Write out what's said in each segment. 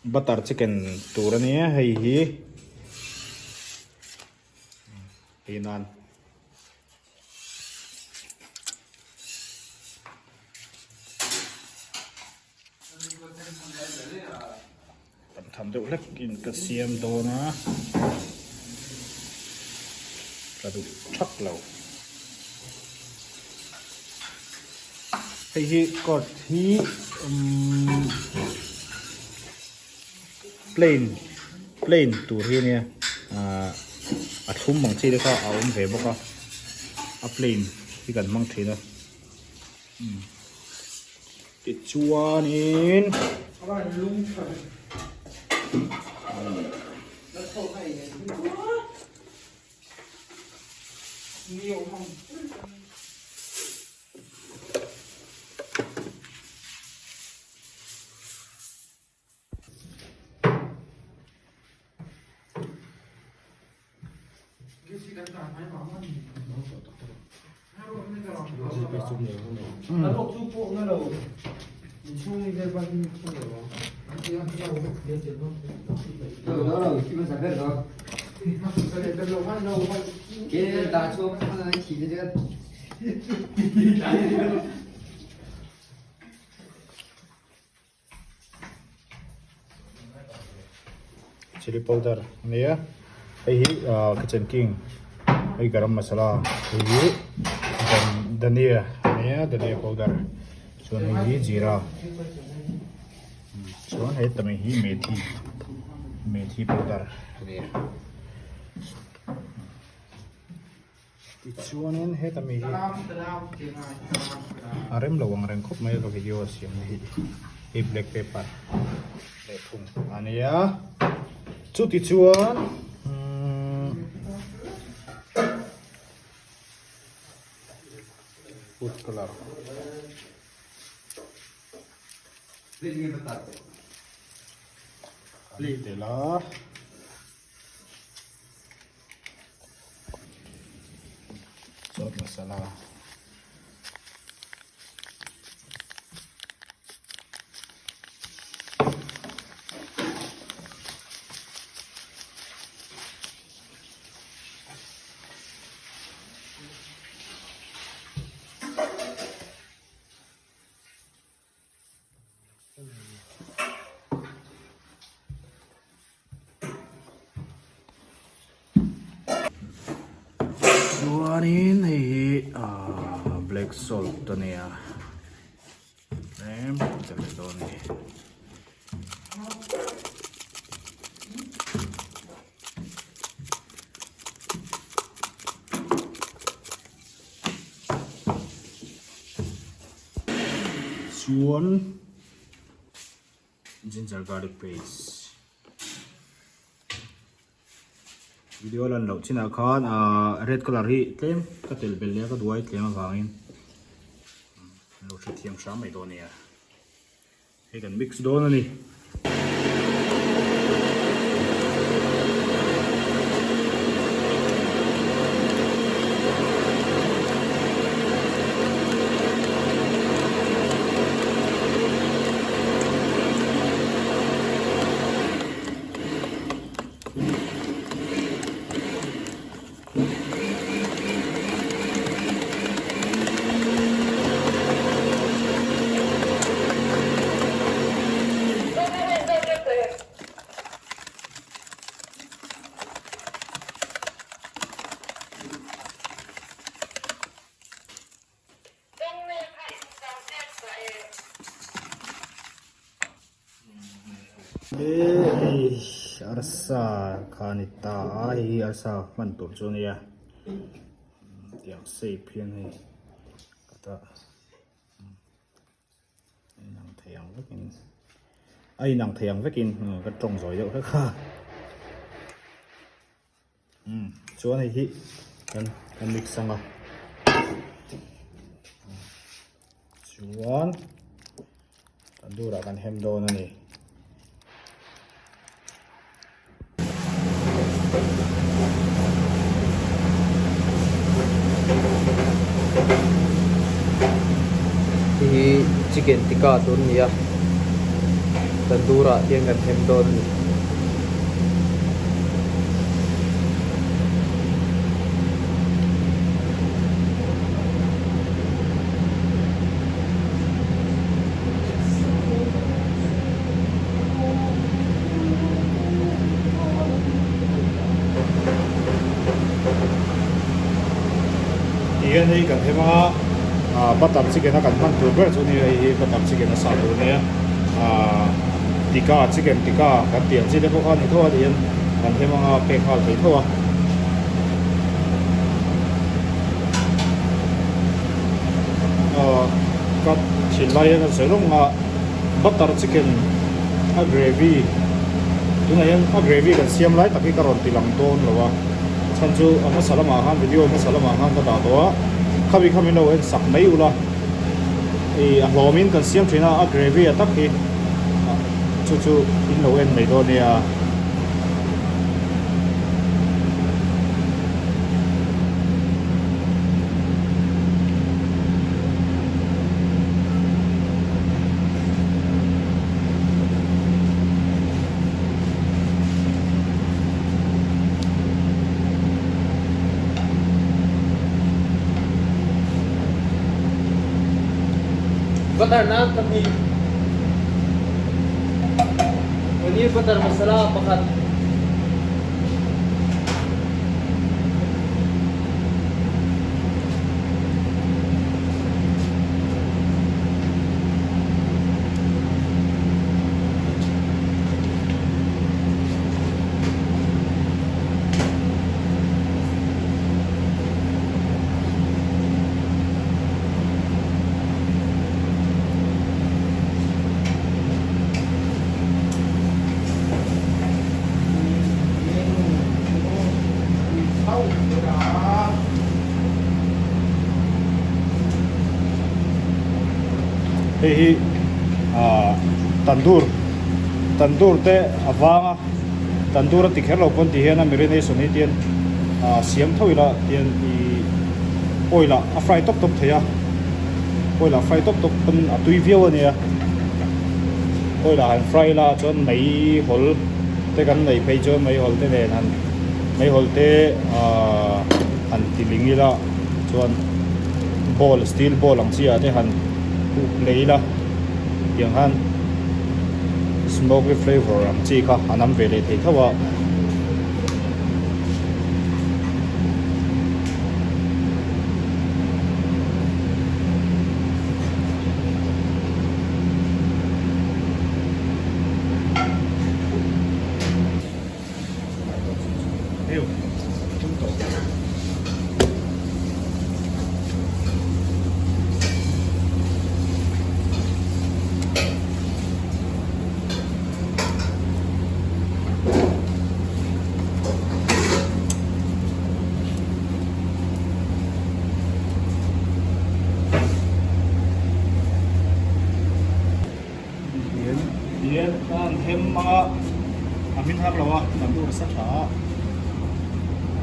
Butter chicken tur a nia hei hi ei nan. Tam tham deuh hlek in ka siam dawn a ka duh thak lo. Hei hi curd hi umm plain plain tur hi ania ahh a thlum ang chi te kha a awm ve bawk a a plain hi kan hmang thin a umm tichuanin Chilli powder a ni a hei hi ah kitchen king hei garam masala hei hi dhania a ni a dhania powder chuan hei hi jeera chuan he tami hi methi methi powder a ni a. Tichuanin heta mi hi a rem lo ang reng khawp mai a ka video a siam na hi hei black pepper leh thung a nia chuti chuan umm food colour tel a. Chaat masala Chuanin hei hi ahh black salt a nia tlem ka leh dawn a ni. Chuan ginger garlic paste video lan loh chinah khan ahh red colour hi tlem ka telh belh leh a ka duai tlem avangin an lo hrethiam hram mai dawn a nia. Hei kan mix dawn a ni. Arsa kha a ni ta a hei hi arsa hman tur chu a nia tiang shape hian hei ka ta a inang thei ang vekin a inang thei ang vekin ka tawng zawi deuh hlek a umm chuan hei hi kan kan mix ang a chuan tandoor ah kan hem dawn a ni. Hei hi chicken tikka tur a ni a. Tandoor ah hian kan hem dawn a ni. Tihian hei kan hem a, butter chicken a kan hman tur ber chu ni hei hi butter chicken a sa tur a nia, tikka chicken tikka kan tih ang chi te pawh kha a ni tho a tihian kan hem anga pek nghal thei tho a. Ka thin lai hian a sawi lawng a butter chicken a gravy tunah hian a gravy kan siam lai tak hi ka rawn ti lang dawn lo a chhan chu a hmasa lamah khan video hmasa lamah khan ka dah tawh a khami kha min lo en sak mai ula ih a hlawmin kan siam thin a a gravy a tak hi chu chu in lo en mai dawn nia. Butter naan pahnih Paneer butter masala pakhat. Hei hi ah tandoor tandoor te a vang a tandoor a ti kher lo pawn ti hian a marination hi tian ah siam tho ila tian ih oil ah a fry tawp tawp thei a oil ah fry tawp tawp pawn a tui viau a nia oil ah han fry ila chuan meihawl te kan neih phei chuan meihawl te nen han meihawl te ahh han ti ling ila chuan bowl steel bowl ang chi ah te han uk leh ila tiang khan smoky flavour ang chi kha a nam ve leh thei tho a. Hian an hem a a hmin har lo a kan tur sa tha a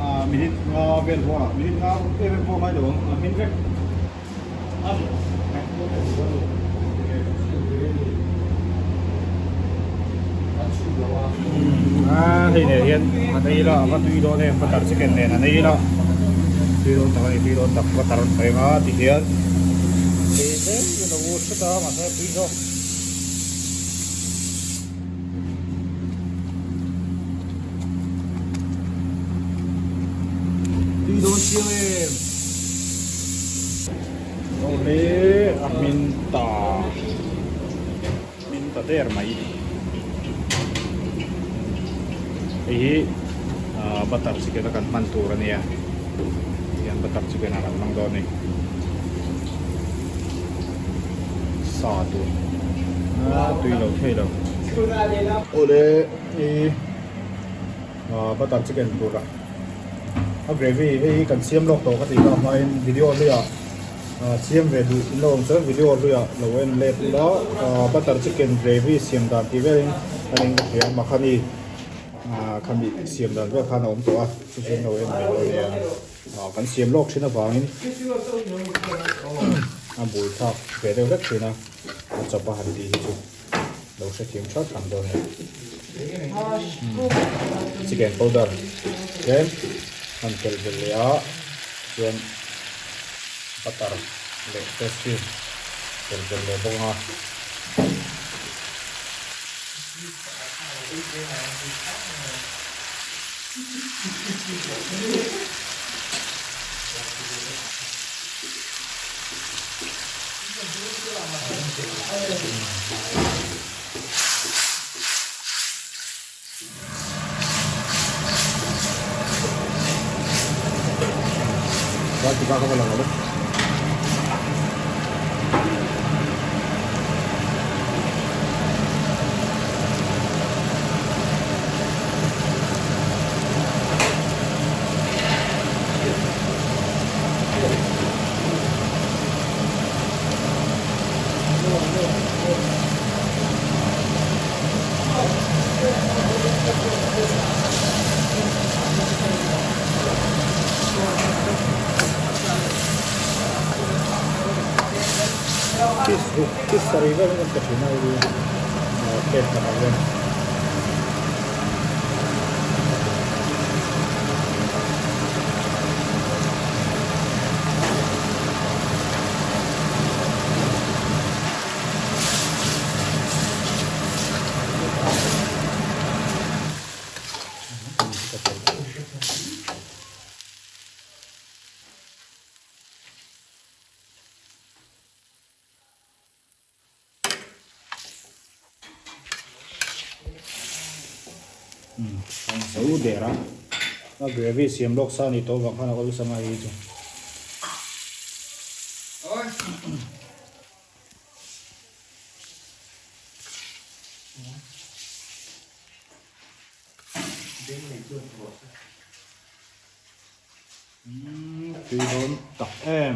ah minute nga vel pawh a minute nga em em pawh a ngai lo ang a hmin vek a hei nen hian an ei ila a va tui dawn em butter chicken nen an ei ila tui dawn tak a ni tui dawn tak butter an sawi ang a tihian ei tlem in a lo ur hret a mahse a tui zawk. Tui dawn chiang em? Awle a hmin ta hmin ta der mai. Hei hi ah butter chicken a kan hman tur a nia tihian butter chicken ah kan hmang dawn a ni. Sa tur a tui lo thei lo. Awle i ah butter chicken tur a a gravy hei hi kan siam lawk tawh ka tih kha hmain video hluiah ah siam ve duh in lo awm chuan video hluiah lo en let ula ah butter chicken gravy siam dan tih velin a eng ka hria makhani ah khami siam dan vel khan a awm tawh a chu chu an lo en ve dawn nia. Ah kan siam lawk thin avangin a bul thlak ve deuh hlek thin a, a chawp a han tih hi chu. Lo hrethiam tha tham dawn nia. Chicken powder tlem han telh belh leh a chuan butter leh fresh cream telh belh leh bawk ang a. Cheese ruk cheese sarih vel kan pe thin a hei plate lakah hian. Zo der a a gravy siam lawk sa a ni tawh vang khan a awlsam a hei chu. Tui dawn tak em.